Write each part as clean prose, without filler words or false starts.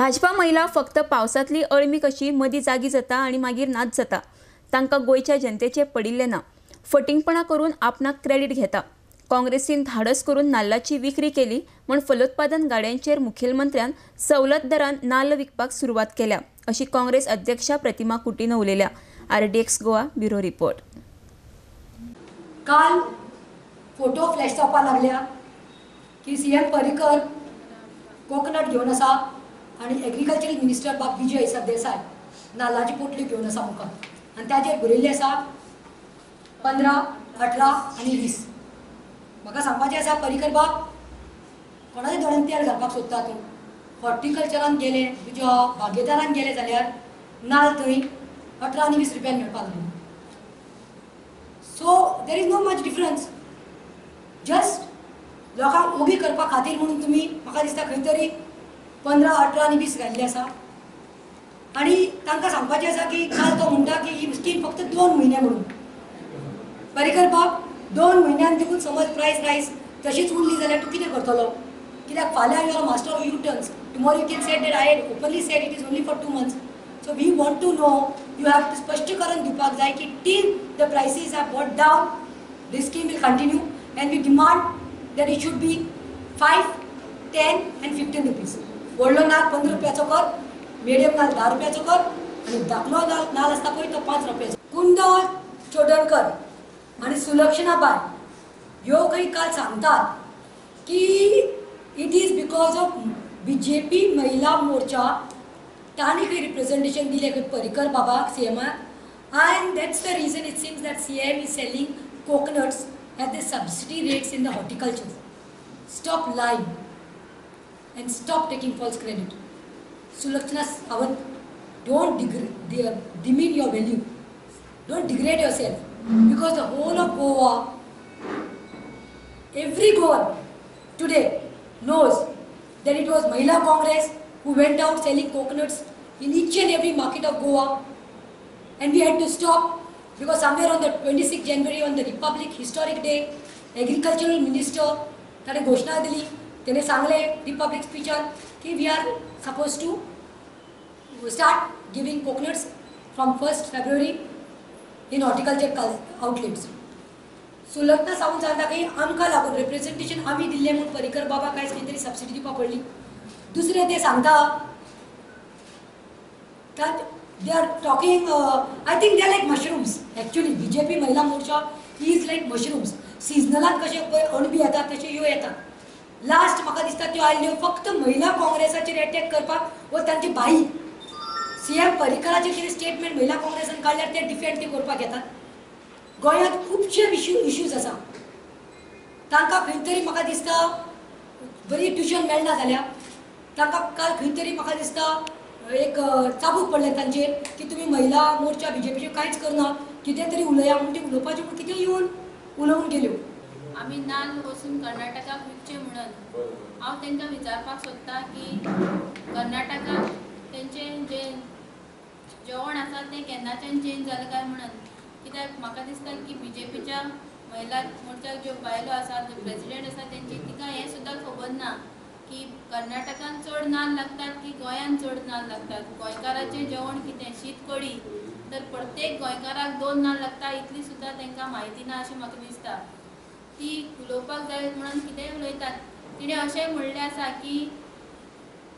भाजपा महिला फक्त पावसांतली अळमी कशी मदीं जागी जाता आनी मागीर नाच जाता. तांकां गोंयच्या जनतेचे पडिल्लें ना. फटिंगपणां करून आपणाक क्रेडीट घेता. काँग्रेसीन धाडस करून नाल्लाची विक्री केली म्हूण फलोत्पादन गाड्यांचेर मुखेलमंत्र्यान सवलत दरान नाल्ल विकपाक सुरवात केल्या अशी काँग्रेस अध्यक्षा प्रतिमा कुटीन उलयल्या. RDX Goa bureau report. काल फोटो फ्लॅश जावपाक लागल्या की सीएम पर्रीकर कोकोनट घेवन आसा आनी एग्रीकल्चरल मिनिस्टर बाब विजय सरदेसाय नाल्लाची पोटली घेवन आसा मुखार आनी ताचेर बरयल्लें आसा 15, 18 आनी 20. म्हाका सांगपाचें आसा पर्रीकर बाब कोणाच्या दोळ्यान तेल घालपाक सोदता तूं? हॉर्टिकल्चरान गेले तुज्या बागेदारान गेले जाल्यार नाल्ल थंय 18 आनी 20 रुपयान मेळपाक लागले. So there is no much difference. Just लोकांक ओगी करपा खातीर म्हणून तुमी म्हाका दिसता खंय तरी 15, 18 आनी 20 घाल्ली आसा. आनी तांकां सांगपाचें आसा की काल तो म्हणटा की ही स्कीम फक्त 2 म्हयने म्हणून. पर्रीकर बाब 2 म्हयन्यान देखून समज प्रायस रायस तशीच उरली जाल्यार तूं कितें करतलो? कित्याक फाल्यां you are master of U turns. Tomorrow you can said that I had openly said it is only for 2 months. So we want to know, you have to स्पश्टीकरण दिवपाक जाय की till the prices are brought down this scheme will continue and we demand that it should be 5, 10 and 15 rupees. व्हडलो नाल 15 रुपयाचो कर, medium नाल 10 रुपयाचो कर आनी धाकलो नाल आसता पळय तो 5 रुपयाचो. कुंद चोडणकर आनी सुलक्षणा बाय ह्यो खंय काल सांगतात की it is because of BJP Mahila Morcha तांणी खंय रिप्रेझेंटेशन दिलें खंय पर्रीकर बाबाक सीएमाक and that's the reason it seems that CM is selling coconuts at the subsidy rates in the horticulture. Stop lying and stop taking false credit. Sulakshana Sawant, don't demean your value, don't degrade yourself, because the whole of Goa, every Goan today knows that it was Mahila Congress who went out selling coconuts in each and every market of Goa, and we had to stop because somewhere on the 26th January, on the Republic historic day, agricultural minister ताणे घोषणा दिली, तेणे सांगले Republic स्पीचान की we are suppose to start giving coconuts from 1st February in horticulture outlets. Sulakshana Sawant सांगता की आमकां लागून रिप्रेझेंटेशन आमी दिल्लें म्हूण पर्रीकर बाबा कांयच कितें तरी सबसिडी दिवपाक पडली. दुसरें ते सांगता that they are talking, I think they are like mushrooms. Actually BJP Mahila Morcha is like mushrooms. सिजनलान कशें पळय अणबी येतात तशें ह्यो येतात. लास्ट म्हाका दिसता त्यो आयल्यो फक्त महिला काँग्रेसाचेर एटॅक करपाक व तांची बाई सीएम पर्रीकराचेर कितें स्टेटमेंट महिला काँग्रेसान काडल्यार ते डिफेंड ते करपाक येतात. गोंयांत खुबशे इश्यूज आसा, तांकां खंय तरी म्हाका दिसता बरी ट्युशन मेळना जाल्यार तांकां काल खंय तरी म्हाका दिसता एक चाबूक पडलें तांचेर की तुमी महिला मोर्चा बीजेपीचेर कांयच करना, कितें तरी उलया म्हूण ती उलोवपाचें म्हूण कितें येवन उलोवन गेल्यो. आमी नाल्ल वचून कर्नाटकाक विकचे म्हणून हांव तांकां विचारपाक सोदता की कर्नाटकाक तेंचें जें जेवण आसा तें केन्नाच्यान चेंज जालें काय म्हणून. कित्याक म्हाका दिसता की बीजेपीच्या महिला मोर्चाक ज्यो बायलो आसा, ज्यो प्रेजिडेंट आसा तेंची, तिका हें सुद्दां खबर ना की कर्नाटकान चड नाल्ल लागतात की गोंयान चड नाल्ल लागतात. गोंयकाराचें जेवण कितें, शीत कडी, तर प्रत्येक गोंयकाराक 2 नाल्ल लागता इतली सुद्दां तांकां म्हायती ना अशें म्हाका दिसता. ती उलोवपाक जाय म्हणून कितेंय उलयतात. तिणें अशें म्हणलें आसा की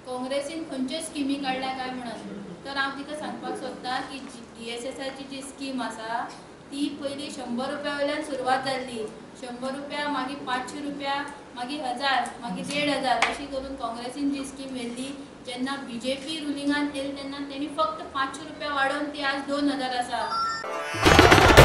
काँग्रेसीन खंयच्यो स्किमी काडल्या काय म्हणून, तर हांव तिका सांगपाक सोदता की DSSआची जी स्कीम आसा ती पयलीं 100 रुपया वयल्यान सुरवात जाल्ली. 100 रुपया, मागीर 500 रुपया, मागीर 1000, मागीर 1500 अशी करून काँग्रेसीन जी स्कीम व्हेल्ली. जेन्ना बीजेपी रुलिंगान येयली तेन्ना तेणी फक्त 500 रुपया वाडोवन ती आज 2000 आसा.